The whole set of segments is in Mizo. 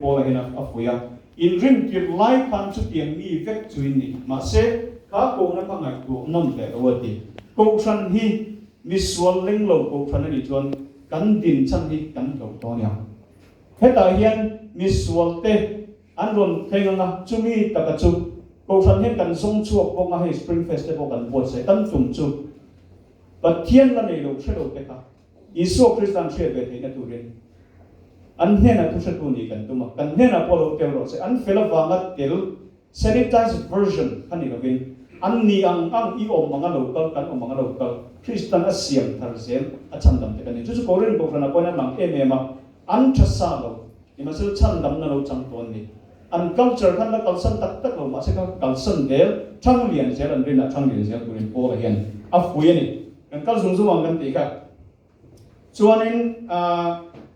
Paula hian a fuih a, Inrin tirh lai khan chutiang mi vek chu in ni. Mahse, kha kohna kha ngaihtuah nawn leh lo a ti. Kohhran hi misual leng lo kohhran a nih chuan kan din chhan hi kan hloh tawh a nia. Hetah hian misual te an rawn thleng ang a, chumi taka chu kohhran hian kan zawng chhuak bawk a, hei Spring Fest te pawh kan buatsaih kan tum chu Pathian la nei lo hre lo te kha Isua Krista'n hriat ve theihna turin an hnenah thuhretu nih kan tum a, kan hnenah pawh lo tel rawh se. An fel avanga tel, sanitized version, kha ni lovin, an ni ang ang, i awm anga lo kal, kan awm anga lo kal, Krista'n a siam thar zel, a chhandam te kan ni. Chu chu Korin Kohhranah pawhin a lang em em a, an tha sa lo, nimahsela chhandamna lo chang tawh an ni. An culture khan la kalsan tak tak lo, mahse kha kalsan zel, thang lian zel an rinah thang lian zel turin Paula hian a fuih a ni. Kan kal zung zung ang kan tih kha. Chuanin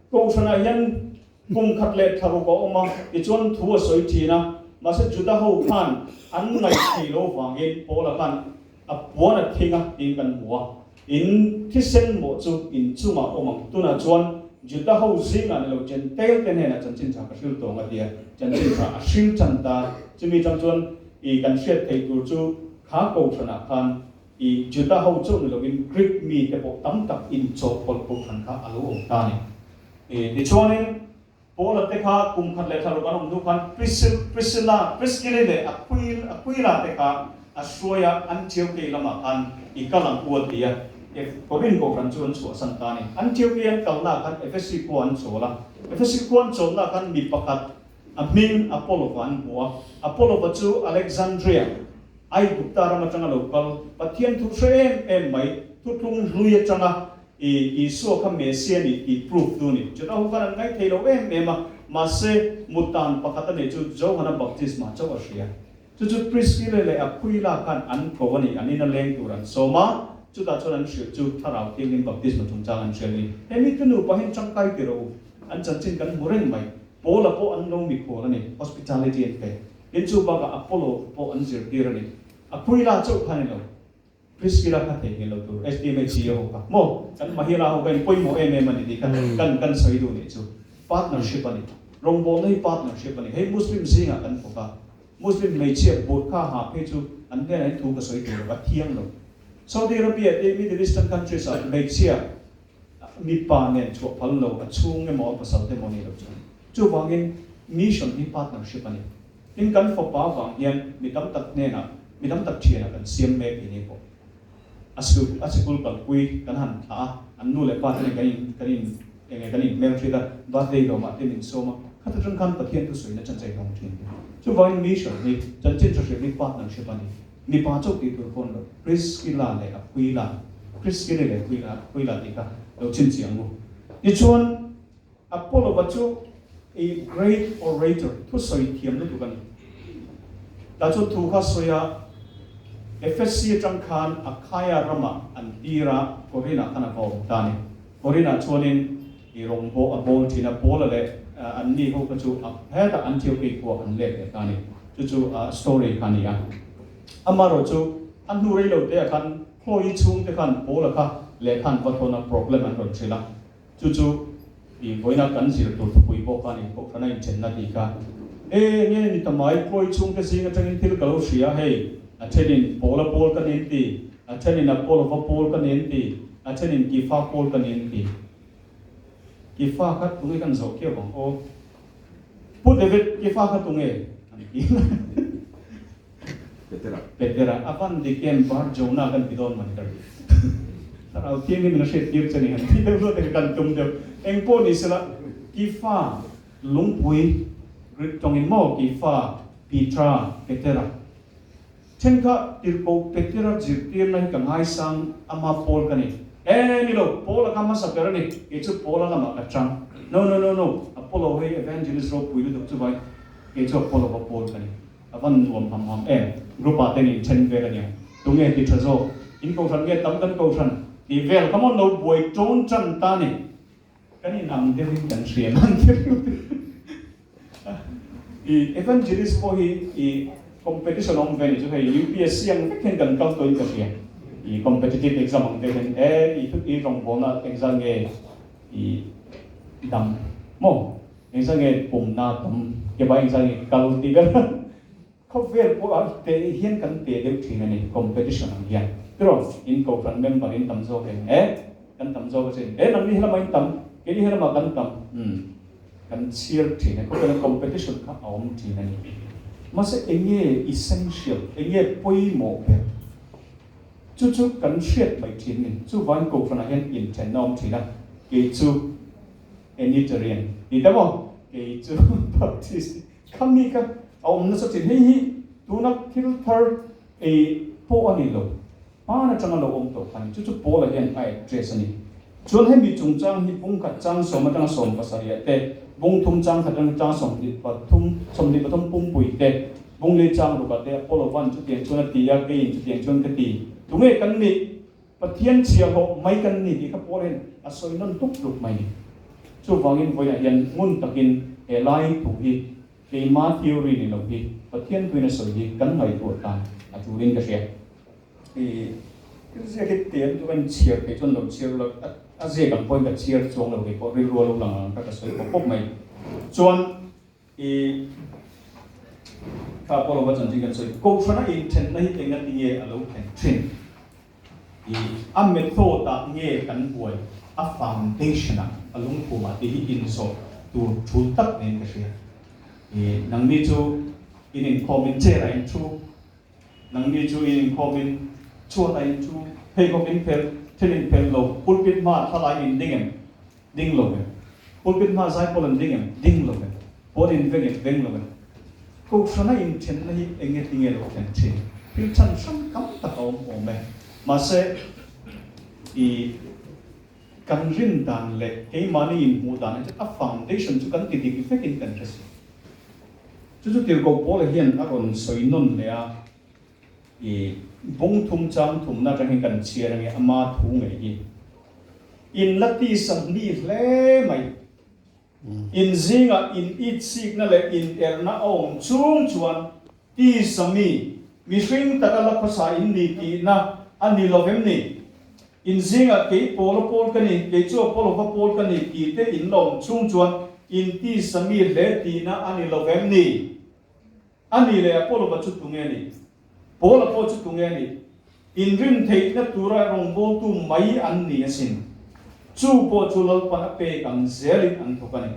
Kohhranah hian kum khat leh thla ruk a awm a, tichuan thu a sawi thin a. Mahse Juda ho khan an ngaih thei lo vangin Paula khan a puan a thing a tiin kan hmu a. In thisen mawh chu in chungah awm ang. Tunah chuan Juda ho zingah ni lo Jentail te hnenah chanchin tha ka hril tawng a ti a, chanchin tha a hril tan ta. Chumi tang chuan i kan hriat theih tur chu kha Kohhranah khan I Juda ho chauh ni lovin Greek mi te pawh tam tak inchawhpawlh kohhran kha a lo awm ta a ni. I Tichuanin, Paula te kha kum khat leh thla ruk an awm hnu khan Priscilla, Priskili leh Aquila te kha a hruai a, Antiochei lamah khan i kal ang u a ti a. Korinth kohhran chu an chhuahsan ta a ni. Antiochei an kalnaah khan Ephesi khua an chawl a. Ephesi khua an chawlnaah khan mi pakhat a hming Apollova an hmu a. Apollova chu Alexandria, Aigupta ram atanga lo kal, Pathian thu hre em em mai, thutlung hlui atanga i Isua kha Mesia ni tih proof tu ni. Juda ho khan an ngaih thei lo em em a, mahse mutan pakhat a nei chu Johana baptisma chauh a hria. Chu chu Priscilla leh Aquila khan an ko a ni, an ina leng tur an sawm a, chutah chuan an hrilh chu Thlarau Thianghlim baptisma chungchang an hrilh a ni. He mi te nupa hian tangkai ti rawh u, an chanchin kan hmu reng mai. Paula pawh an lo mikhual a ni, hospitality an pe. Tin chu bakah Apollo pawh an zirtir a ni. Aquila chauh kha ni lo, Priscilla kha theihnghilh lo tur, SDMHC ho kha maw, kan Mahila ho kha in pawimawh em em a ni tih kha kan kan sawi duh nih chu. Partnership a ni. Rawngbawlna hi partnership a ni. Hei Muslim zingah kan thawk a, Muslim hmeichhia burkha ha phei chu an hnenah hian thu ka sawi tur lo, a thiang lo. Saudi Arabia te Middle Eastern countries ah hmeichhia mipa nen chhuah phal lo, a chhung emaw a pasal te emaw nih loh chuan. Chuvangin mission hi partnership a ni. Tin, kan fapa vang hian mi tam tak hnenah, mi tam tak thianah kan siam mek tih ni pawh a sikul a sikul kalpui kan han thlah a, an nu leh pa te nen kan in kan in enge kan in hmelhriat a, birthday lawmah te min sawm a, khata tang khan Pathian thusawina chanchin a awm thin. Chuvangin mission hi chanchin tha hrilh hi partnership a ni. Mipa chauh tih tur pawn lo, Priscilla leh Aquila, Priscilla leh Aquila, Aquila tih kha lo chhinchhiah ang u. Tichuan, Apollo-a chu i great orator, thusawi thiam lutuk a ni. Tah chuan thu kha sawi a, Ephesi atang khan Achaia ramah an tir a, Korinah khan a va awm ta a ni. Korinah chuanin i rawng bawh a bawl thin a, Paula leh anni ho kha chu a hetah Antiochei khua an let leh ta a ni. Chu chu story kha a ni a. Amaherawhchu a hnu rei lo te ah khan Chloe chhungte khan Paula kha lehkha an va thawn a, problem an rawn hrilh a. Chu chu i vawiina kan zir tur thupui pawh kha a ni, Kohhran a inthenna tih kha. E, nge ni ta mai, Chloe chhungte zing atangin thil ka lo hria hei, a thenin Paula pawl ka nen ti, a thenin Apollo-va pawl ka nen ti, a thenin Kifa pawl ka nen ti. Kifa kha tunge kan zawh khiau ang aw? Pu David, Kifa kha tunge? An ti. Petera. Petera, a van dik em Bar Jonah kan ti dawn man ka ri. Thlarau Thianghlim in a hriat tir che ni han ti deuh luat eng kan tum deuh. Eng pawh ni sela, Kifa lungpui Greek tawngin maw Kifa, Petra, Petera. Thenkha tirhkoh Petera zirtirna hi ka ngaisang ama Paul ka ni. E ni lo, Paul a ka hmasa ber a ni, kei chu Paula lamah ka chang. No, no, no, no, Apollo hei evangelist ropui lutuk chu vai, kei chu Apollo va Paul ka ni. A van nuam ham ham em. Group ah ten in then vel a niang. Tunge ti tha zawk? In kohhran nge tam kan kohhran tih vel kha maw lo buai tawn tan ta ni. Kan in ang deuh in kan hria nan ti ringawt i evangelist pawh hi i competition awm ve ni chu hei UPSC ang vek hian kan kal tawh in ka hria i competitive exam ang deuh hian e i thu i rawngbawlna exam nge i dang maw. Engzah nge pumna tam ke bai engzah nge kal tih vel khawvel pawh a teh hian kan teh deuh thin a ni competition ang hian tiraw in kohhran member in tam zawk em e kan tam zawk asin e nangni helama in tam keini helama kan tam umm kan chhiar thin a khawvela competition kha a awm thin a ni mahse enge essential enge pawimawh ber chu chu kan hriat mai thin a ni chuvangin kohhranah hian inthenna a awm thin a kei chu Unitarian ti ta maw? Kei chu Baptist kha mi kha a awm nasa thin. Hei hi tuna thil thar ei pawh a ni lo. Hman atanga lo awm tawh kha a ni. Chu chu Paula hian a address a ni. Chuan hemi chungchang hi bung khat chang sawm atanga 70 ah te, bung thum chang khat atanga chang 23, 23 pumpui te, bung li chang ruk ah te Apollo van chutiang chuan a ti a, keiin chutiang chuan ka ti. Tunge kan nih? Pathian chhiahhlawh mai kan ni tih kha Paul hian a sawi nawn tuk tuk mai ni. Chuvangin vawiah hian ngun takin he lai thu hi keima theory ni lo hi Pathian thuin a sawi hi kan ngaihtuah tan a tulin ka hria. I thil ziak hi tel chu kan chhiar theih chuan lo chhiar lo a ziak ang pawhin ka chhiar chuang lo kei pawh rilru a lo lang ang kha ka sawi pawp pawp mai. Chuan I kha Paul ava chanchin kan sawi Kohhrana inthenna hi engati nge a lo thlen thin? I a method ah nge kan buai a foundation ah a lungphum ah tih hi inzawh tur thul tak niin ka hria. I nangni chu in inkhawm in chair ah in thu, nangni chu in inkhawm in chhuat ah in thu, pheikhawk in phelh, then in phelh lo, pulpit hma ah thlalai in ding em? Ding lo ve. Pulpit hma zai pawl an ding em? Ding lo ve. Pawn in veng em? Veng lo ve. Kohhrana inthenna hi eng nge tinge lo thlen thin? Thil chhan hrang tam tak a awm awm e. Mahse, i kan rin dan leh keimahni inhmuh dan hi chu a foundation chu kan ti dik vekin kan hre si. Chu chu Tirhkoh Paula hian a rawn sawi nawn leh a, I bung thum chang thumna atang hian kan chhiar ange ama thu ngei hi. In la tisa mi hle mai. In zingah in itsikna leh in erhna a awm chung chuan tisa mi, mihring taka la khawsa in ni tihna a ni lo vem ni? In zingah kei Paula pawl ka ni, kei chu Apolova pawl ka ni tih te in la awm chung chuan in tisa mi hle tihna a ni lo vem ni? A nih leh Apolova chu tunge a nih? Paula pawh chu tunge a nih? Inrin theihna tura rawngbawltu mai an ni asin. Chu pawh chu Lalpan a pek ang zelin an thawk a ni.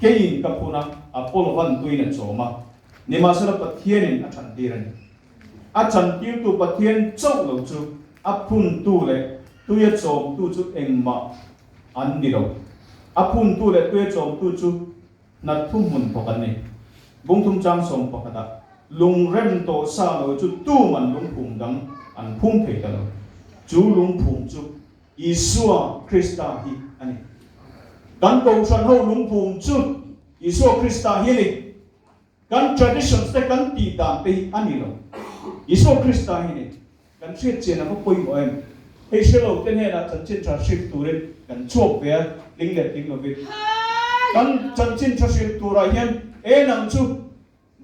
Keiin ka phun a, Apollovan tuin a chawm a. Nimahsela Pathianin a chantir a ni. A chantirtu Pathian chauh lo chu a phuntu leh tuia chawmtu chu engmah an ni lo. A phuntu leh tuia chawmtu chu Hna thuhmun thawk an ni. Bungthum chang 11 ah lungrem tawh sa lo chu tuman lungphum dang an phum thei ta lo. Chu lungphum chu Isua Krista hi a ni. Kan Kohhran ho lungphum chu Isua Krista hi a ni. Kan traditions te kan tih dan te hi a ni lo. Isua Krista hi a ni. Kan hriat chian a va pawimawh em? Hei hre lo te hnenah chanchin tha hrilh turin kan chhuak ve a, tling leh tling lovin. Kan chanchin tha hrilh turah hian e nang chu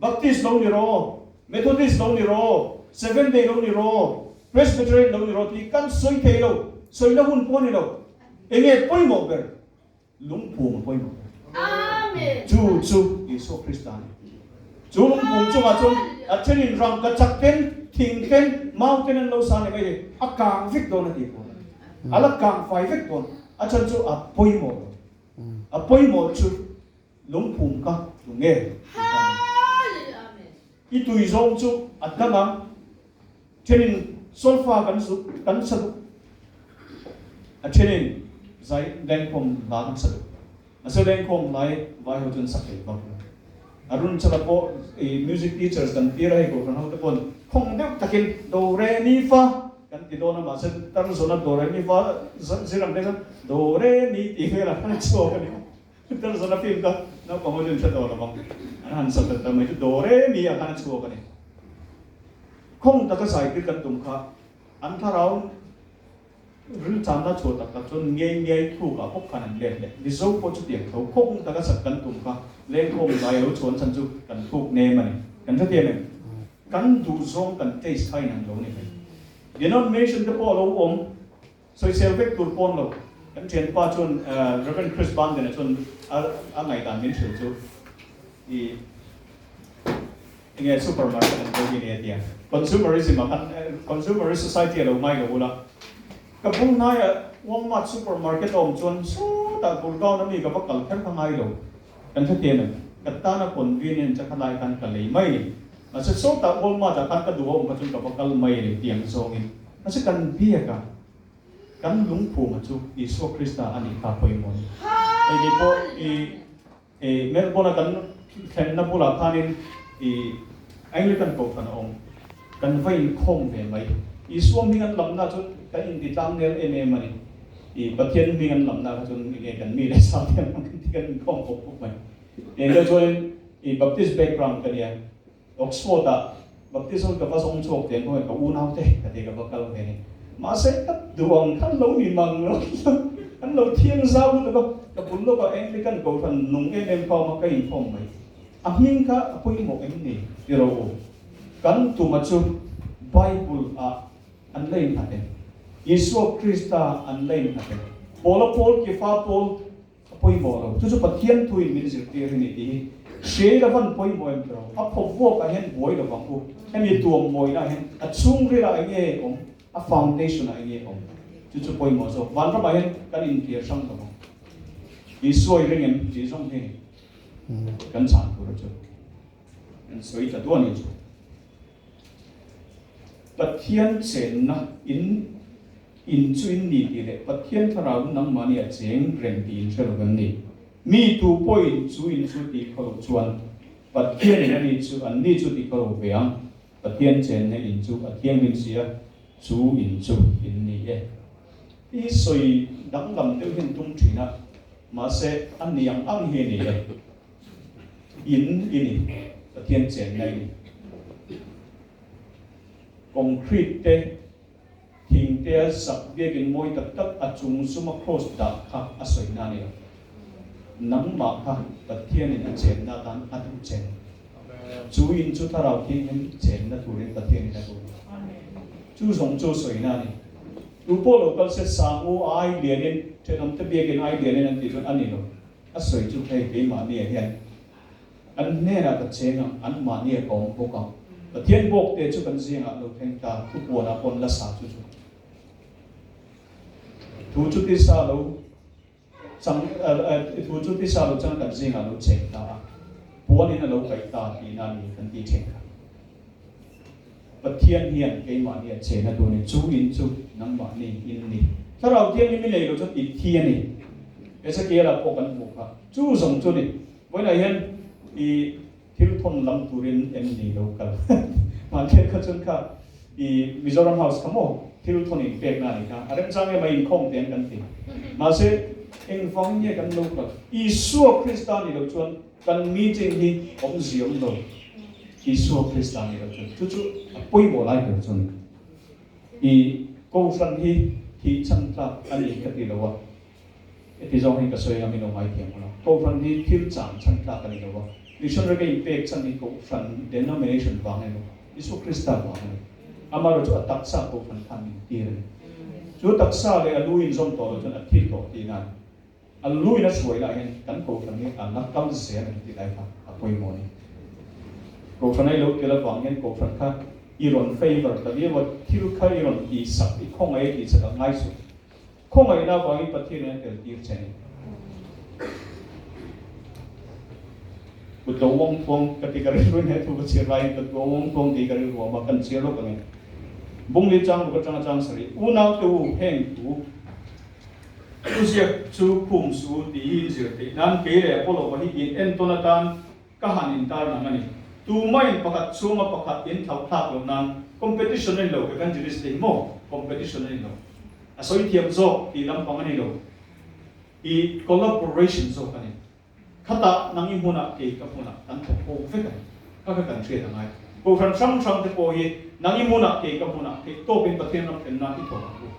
Baptist lo ni rawh, Methodist lo ni rawh, Seventh Day lo ni rawh, Presbyterian lo ni rawh tih kan sawi thei lo, sawina hun pawh a ni lo. Enge pawimawh ber? Lungphum a pawimawh ber. Chu chu Isua Krista a ni. Chu lungphum chungah chuan a thenin rangka chak ten, thing ten, mau ten an lo sa ni mai hi a kang vek dawn a ti pawh. A la kang fai vek dawn. A chhan chu a pawimawh lo. A pawimawh chu lungphum kha tu nge tih kha a ni. I tui zawng chu a dang ang. Thenin solfa kan zuk kan sa duh. A thenin zai lengkhawm hla kan sa duh. Mahse lengkhawm hla hi vai ho chuan sa thei vak lo. Arun chala pawh i music teachers kan tir a hei kohhran ho te pawn khawng deuh takin do re mi fa kan ti dawn a mahse tar zawna do re mi fa zir ang te chuan do re mi tih vel a han chhuak a ni. Tar zawna film kha naupang ho chuan hre tawh lo vang. An han sa ta mai chu do re mi ah khan a chhuak a ni. Khawng taka zaitir kan tum kha an thlarau rilchanna chhuah tak tak chuan ngei ngei thuk ah bawk khan an let leh. Mizo pawh chutiang tho khawng taka sak kan tum kha lengkhawm zai lo chhuan chhan chu kan thuk nem a ni. Kan hrethiam em? Kan duhzawng kan taste kha inang lo ni mai. Denomination te pawh a lo awm sawisel vek tur pawn lo. Kan thianpa chuan Rev. Chris Banden-a chuan a ngaihdan min hrilh chu i enge supermarket an bo hi ni a ti a. Consumerism ah khan consumerist society a lo ngai lo ula. Ka bul hnaiah Walmart supermarket a awm chuan sawtah Gurgaon ami ka va kal kher kha ngai lo. Kan hrethiam em? Ka tana convenient a kha lai khan ka lei mai a ni. Mahse sawtah Walmart ah khan ka duh a awm kha chuan ka va kal mai a ni tiang zawngin. Mahse kan biak a. Kan lungphuma chu Isua Krista a nih kha pawimawh a ni. Hei kei pawh i Melbourne a kan thlenna bulah khanin i Anglican Kohhran a awm. Kan va inkhawm ve mai. Isua hming an lamna chu kan inti tlang nel em em a ni. I Pathian hming an lamna kha chuan enge kan mi leh sa te ang kan ti kan inkhawm pawp pawp mai. Eng deuh chuanin i Baptist background ka nia. Oxford ah baptism ka va zawng chhuak teh hnuai ka unau te ka ti ka va kal ve ni. Mahse ka duh ang khan lo ni mang lo an lo thiang zau lutuk a, ka bul lawkah Anglican Kohhran nung em em kha awm a ka inkhawm mai. A hming kha a pawimawh em ni ti rawh u. Kan tuma chu Bible ah an la innghat em? Isua Krista an la innghat em? Paula Paul Kefa Paul A pawimawh lo. Chu chu Pathian thuin min zirtir hi ni tih hi hriai la van pawimawh em tiro. A phawp vuakah hian buai lo vang u. Hemi tuam mawina hian a chhungrilah eng nge awm, a foundation ah eng nge awm. Chu chu pawimawh zawk. Vanramah hian kan intir hrang lo vang. Isua i ring em tih zawng hi kan chhan tur a chu. Kan sawi ta duah ni chu. Pathian chenna in In chu in ni tih leh Pathian thlarau nangmahni a cheng reng tih in hre lo kan ni. Mi tu pawhin chu in chu tih khaw loh chuan Pathianin a ni chu an ni chu tih khaw lo ve ang. Pathian chenna in chu a thianghlim si a, chu in chu in ni e. I sawi danglam deuh hian tum thin a, mahse a ni ang ang hi a ni e. In i ni, Pathian chenna i ni. Concrete te Thingtea sak biakin mawi tak tak a chung zuma cross dah kha a sawi na a ni lo. Nangmah kha Pathianin a chenna atan a duh che. Chu in chu Thlarau Thianghlim chenna turin Pathianin a duh. Chu zawng chu sawi na a ni. Tu pawh lo kal se Sangu ai lianin thenawmte biakin ai lianin an tih chuan a ni lo. A sawi chu hei keimahniah hian An hnenah ka cheng ang, anmahni a ka awm bawk ang. Pathian bawkte chu kan zingah lo thleng ta, thupuanah pawn la sa chu chu. Thu chu tisa lo chang, thu chu tisa lo chang kan zingah lo cheng ta a, puanin a lo kaih ta tihna a ni kan tih thin kha. Pathian hian keimahni a chena tur a ni, chu in chu nangmahni in ni. Thlarau Thianghlim i nei lo chuan i thi a ni. Ezekiel-ah pawh kan hmuh kha, chu zawng chu ni. Vawiinah hian i thil thawn lam turin em ni lo kal? Mahni kha chuan kha i Mizoram House kha maw thil thawn in pekna a ni kha. A remchang em a inkhawm te an kan ti. Mahse engvang nge kan lo kal? Isua Krista ni lo chuan kan meeting hi awmzia awm lo. Isua Krista ni lo chuan chu chu a pawimawh lai ber chu a ni. I Kohhran hi thih chhan tlak a ni ka ti lo a. Heti zawng hi ka sawi ang in aw ngaithiam ula. Kohhran hi thil chang chhan tlak a ni lo a, missionary ka inpek chhan hi Kohhran denomination vang a ni lo, Isua Krista vang a ni. Amaherawhchu chu a taksa Kohhran khan min tir a ni. Chu taksa leh a lu inzawm tawh lo chuan a thi tawh tihna a ni. A lu in a hruai lah hian kan Kohhran hi a la kal zel ang tih lai kha a pawimawh a ni. Kohhran a i lo tel avang hian Kohhran kha i rawn favour ta viau a, thil kha i rawn tihsak, i khawngaih a tihsak a ngai suh. Khawngaihna avangin Pathianin a tel tir che a ni. Kut lo uang thuang ka ti ka rilru in he thu ka chhiar laiin kut lo uang thuang tih ka rilru a awm a, kan chhiar lawk ang e. Bungli chang ruk atanga chang sarih, Unaute u, heng thu thu ziak chu khum suh u tih hi in zir theih nan kei leh Apollo-va hi in entawn atan ka han intar nang a ni. Tumain pakhat chhunga pakhat in thlauh thlak loh nan competition a ni lo, evangelist te hi maw competition a ni lo. A sawi thiam zawk tih lampang a ni lo. I collaboration zawk a ni. Khatah nang i hmunah kei ka hmunah kan thawk ho vek a ni. Kha kha kan hriat a ngai. Kohhran hrang hrang te pawh hi nang i hmunah kei ka hmunah theih tawpin Pathian ram thlenna i thawk ang u.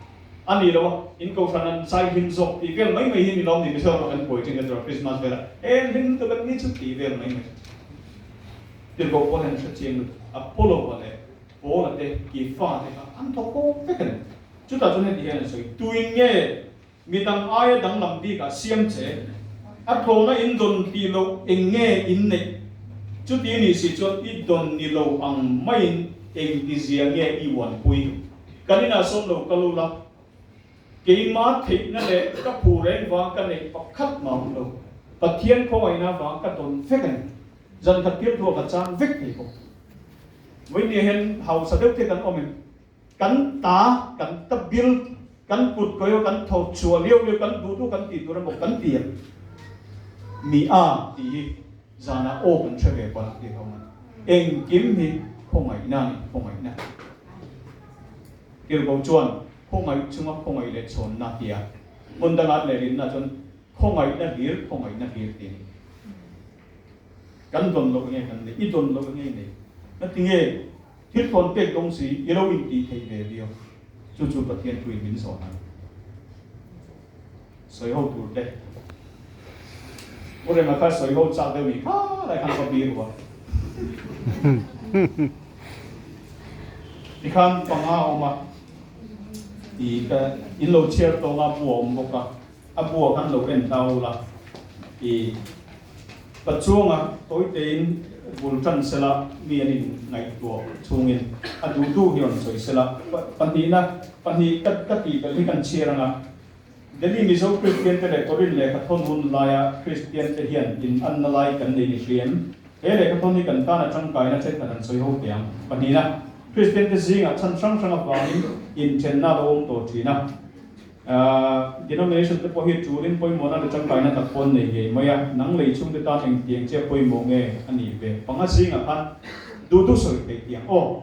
A ni lo a, in kohhran an zai hlim zawk tih vel mai mai hi ni lawm ni Mizoram ah kan buai thin ka tura Christmas velah en hlim lutuk an ni chu tih vel mai mai. Tirhkoh pawl hian hre chiang lutuk Apollo-a leh Paul-a te Kefa te kha an thawk ho vek a ni. Chutah chuan heti hian an sawi, Tuin nge? Midang aia danglam bikah siam che. A thlawna in dawn tih loh eng nge in neih? Chuti nih si chuan i dawn ni lo ang maiin eng tizia nge i uanpui? Kan inah sawn lo kal ula, keima theihna leh ka phu reng vang ka neih pakhat mah awm lo. Pathian khawngaihna vang ka dawn vek a ni. Zan khat thil thuah ka chang vek thei bawk. Vawinia hian hausa deuh te kan awm em? Kan ta, kan ta bil, kan kut kawi kan tho chhuah liau liau, kan duh duh kan tih tur emaw kan ti ang. Mi a tih hi zanah aw kan hre ve palh tih a awm a ni. Engkim hi khawngaihna a ni, khawngaihna. Tirhkoh chuan khawngaih chunga khawngaih leh chhawnna a ti a, hmun dangah lehlinna chuan khawngaihna hlir, khawngaihna hlir tih a ni. Kan dawn loh nge kan neih? I dawn loh nge nei? Ngatinge thil thawn pek dawng si i lo intih theih ve viau? Chu chu Pathian thuin min zawh a ni. Sawi ho tur te. U Rema kha sawi ho chak deuh ni kha lai khan ka bik a. Tikhan panga a awm a, i ka in lo chhiar tawng a bu a awm bawk a. A bua khan lo en ta ula i Pachuanga tawitein bul tan sela mi an in ngaihtuah chhungin a duhtu hi rawn sawi sela. Pahnihna, pahnih ka ka tih belh hi kan chhiar anga Delhi Mizo Kristian te leh Korin lehkhathawn hun laia Kristian te hian in anna lai kan nei ni hriam. He lehkhathawn hi kan tan a tangkaina thenkhat an sawi ho teh ang. Pahnihna, Kristian te zingah chhan hrang hrang avangin inthenna a lo awm tawh thin a. Denomination te pawh hi tulin pawimawhna leh tangkaina tak pawh an nei ngei mai a, nang lei chhungte tan engtiang chiah pawimawh nge a nih ve? Panga zingah khan duh duh sawi theih tiang aw.